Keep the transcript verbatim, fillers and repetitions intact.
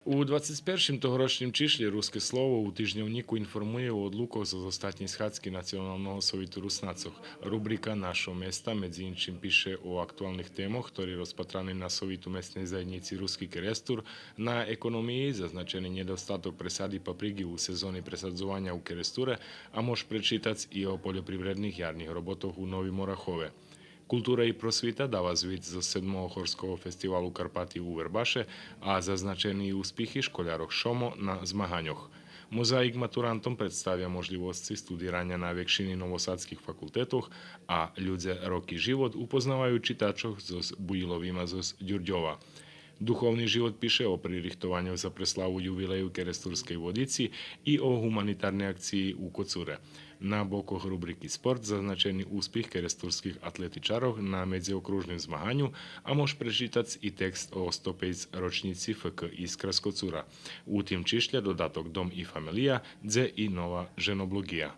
У двацец першим тогорочним чишлє Руске слово у тижньовнїку информує о одлукох зоз остатнєй схадзки Националного совиту Руснацох. Рубрика Нашо места, медзи иншим, пише о актуалних темох, хтори розпатрани на Совиту Месней заєднїци Руски Керестур, на економиї зазначени нєдостаток пресади паприґи у сезони пресадзованя у Керестуре, а мож пречитац и о польопривредних ярних роботох у Новим Орахове. Култура и просвита дава звит зоз седмого горского фестивалу Карпати у Вербаше, а зазначени и успихи школярох ШОМО на змаганьох. Мозаїк матурантом представя можлївосци студираня на векшини новосадских факултетох, а Людзе, роки, живот упознаваю читачох зоз Будиловима зоз Дюрдьова. Духовни живот пише о пририхтованьох за преславу ювилею Керестурскей Водици и о гуманитарней акциї у Коцуре. На бокох рубрики Спорт зазначени успих керестурских атлетичарох на медзиокружним змаганю, а мож пречитац и текст о сто пейц рочнїци ФК Искра з Коцура. У тим чишлє додаток Дом и фамелия, дзе и нова женоблоґия.